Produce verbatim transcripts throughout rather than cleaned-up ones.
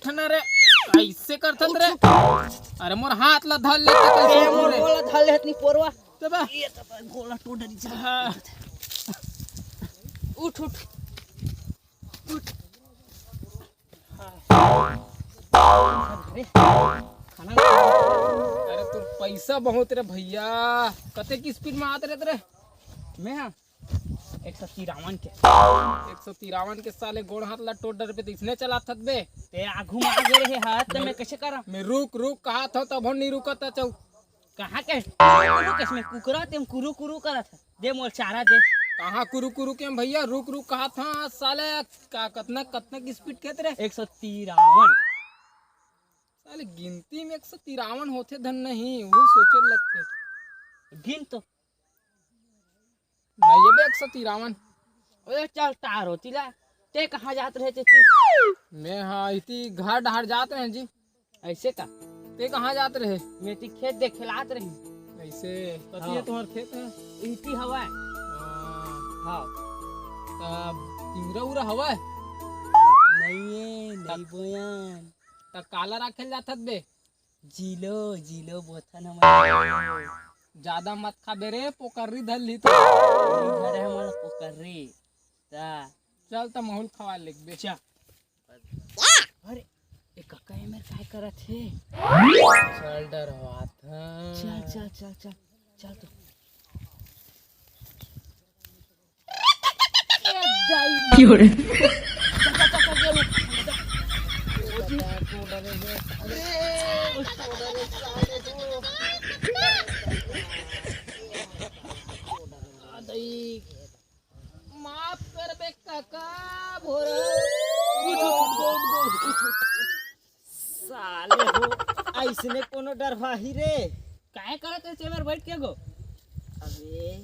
ना रे, कइसे करथस रे? अरे मोर हाथ ला धर ले, ए, मोर गोड़ ला धर ले हतनी पोरवा। तब ये तो गोड़ ला टोड़ डरी जा। हाँ। उठ, उठ। उठ। अरे, खाना अरे तोर पैसा बहुत रे भैया, कतेक स्पीड में आत रहे रे? मैं हाँ, एक सौ तिरावन के। एक सौ तिरावन के साले गोड़ हाथ ला टोड़ डरबे त इसने चलात हस बे। ते आगू में आगे रहे हाथ, त मैं कइसे करा? मैं रुक रुक कहात हँव तभो नहीं रुकत हस। कहाँ के कुरु कुरु के इसमें कुकरा तेम कुरु कुरु करत हे। दे मोर चारा दे। कहाँ कुरु कुरु के भैया, रुक रुक कहात हँव साले। का कतना कतना की स्पीड खेत रे? एक सौ तिरावन। साले गिनती में एक सौ तिरावन होथे धन नहीं, वही सोचे लगथे। गिन तो। नहीं ये बे एक सौ तिरावन। ओए चल तार होती ला। ते कहाँ जात रहे तेती? मैं हाँ इती घर डहर जात रहे जी। ऐसे का? ते कहाँ जात रहे? मैं ती खेत देखे लात रही। ऐसे कति हाँ। है तुम्हार खेत है? इती हवा है। हाँ। हाँ। तब तिंगरा उरा हवा है? नहीं है, नहीं बोयान। त काला राखेल जात हस बे? जीलो, जीलो बोथन हमन। ज्यादा मत खाबे रे, पोकर्री धर ली तो। पोकर्री धरे हमन पोकर्री। ता। चल त महूँ ल खवा लेगबे। चल। अरे, ए कक्का ए मेर काय करत हे? चल डरवात हन। चल, चल, चल, चल। चल तो। माफ करबे काका, भोरा। साले हो, अइसने कोनो डरवाही रे। काय करत हे चेवर बैठ के गो? अबे,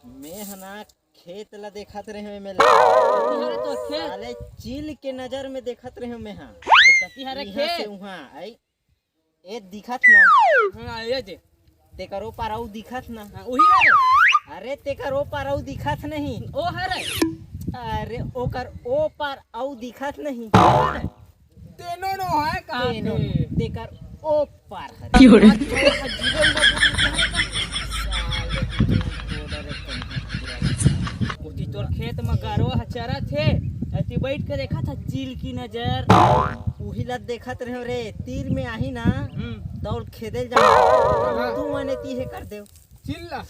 मैं हना खेत ला देखत रहे हँव एमे ला। कति हरे तोर खेत? साले चील के नजर में देखत रहे हँव मैं हा। कति हरे इहाँ खेत? से उहाँ, आई। ए दिखत ना। हाँ, ये जे। तेकर ओ पार अउ दिखत ना। हाँ, उही हरे। अरे तेकर ओ पार अउ दिखत नहीं। ओ हरे। अरे ओकर ओ पार अउ दिखत नहीं। ओ हरे। तेनो नो है कहा तेनो थे? नो। तेकर ओ पार हरे। की हो रे? आज तो जीवन में बोल रहा है। साले तू तो डरे कहीं। ओती तोर खेत म गरवा ह चरत हे, अति बैठ के देखत ह चील की नजर। उही ला देखत रहे रे, तीर में आही ना, हम्म। दौड़ खेदे ल जाओ। हाँ। तू मने ती हे कर देव। चिल्ला।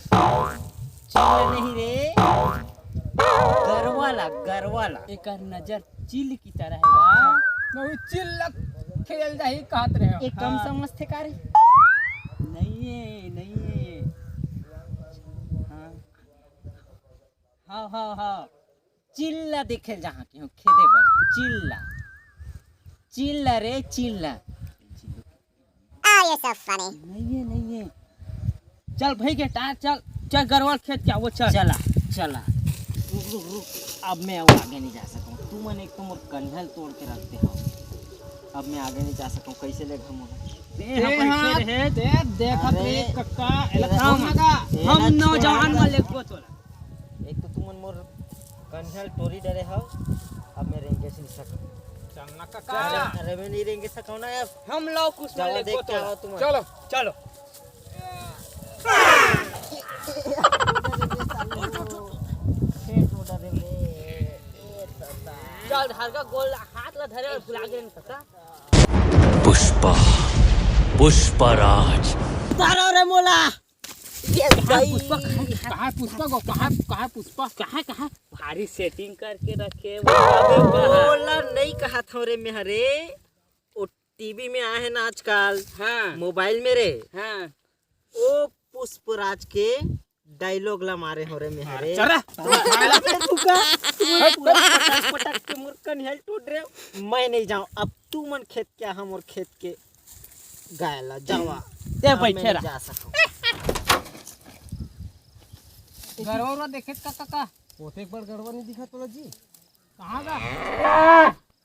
चिल्ला नहीं रे, गरवा ला, गरवा ला। एकर नजर चिल की तरह है। नहीं, चिल्ला खेल जाही कहत रहे हो। एक कम हाँ। समझते का रे? नहीं है, नहीं है। हाँ। हाँ, हाँ, हाँ। चिल्ला देखे जहाँ के हो खेदे बर। चिल्ला। चिल्ला रे, चिल्ला। Oh, you're so funny. नहीं है, नहीं है। चल भाई के टार, चल, चल गरवा ल खेद के आवो, चल। चला, चला। रुक, रुक, रुक। अब मैं अउ आगे नहीं जा सकूँ। तू मन एक तो मोर कन्हल तोड़ के रखते हो। अब मैं आगे नहीं जा सकूँ। कैसे ले घूमूँ? ए, ए, हाँ, हाँ, बैठे रहे। ए, देखत अरे, रे, कक्का, एला एला थाम। हम एला नौजवान छोड़। मन लेगबो तोला। एक तो तुमन मोर कन्हल टोरी डरे हव, अब मैं रेंगेच नहीं सकव। चल ना काका। अरे, अरे, मैं नहीं रेंगेच सकव ना अब। हम लव कुश में जावा लेगबो देख के तोला। आवा तुमन। चलो। चलो। उठ, उठ, उठ। खेत में डरे ले। ए दादा। चल, हल्का गोल हाथ ला धरे अउ फुला के रेंग सकता। पुष्पा, पुष्पराज। तारो रे मोला। ये कहाँ भाई। पुष्पा, कहाँ, कहाँ पुष्पा गो, कहाँ, कहाँ पुष्पा? कहाँ, कहाँ? भारी setting करके रखे, वो क्या बोलता है? बोला नहीं कहा था रे मैं, हरे। वो टीवी में आए हैं ना आजकल, हाँ। मोबाइल में रे। हाँ। वो पुष्पराज के dialogue ला मारे हो रे मैं, हरे। चल रे। तू का, तू पूरा पटक, पटक के मोर कन्हल टोट रहे हो। मैं नहीं जाऊँ, अब तू मन खेत क्या, हम और खेत के गाय ला जावा। ते अब बैठे मैं रह। जा सकूं। गरवा उरवा देखे का, का, का? वो तो एक बार गरवा नहीं दिखा तोला जी। कहाँ का?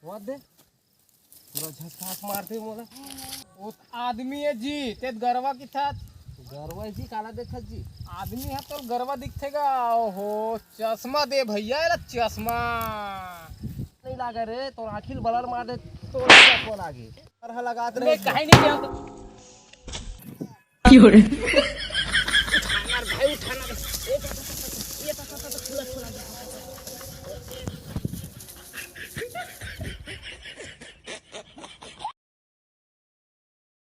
वो दे। पूरा झसकास मारते मोला। वो तो आदमी है जी, ते गरवा की था। गरवा है जी, काला देखत जी। आदमी है तो गरवा दिखतेगा। ओहो, चश्मा दे भैया, एला चश्मा। नहीं लागे रे, तोर आँखी ल blur मार दे। तो फोन आ गई। अरे लगात मैं रहे। कहीं नहीं गया तो। क्यों रे? उठाना भाई, उठाना।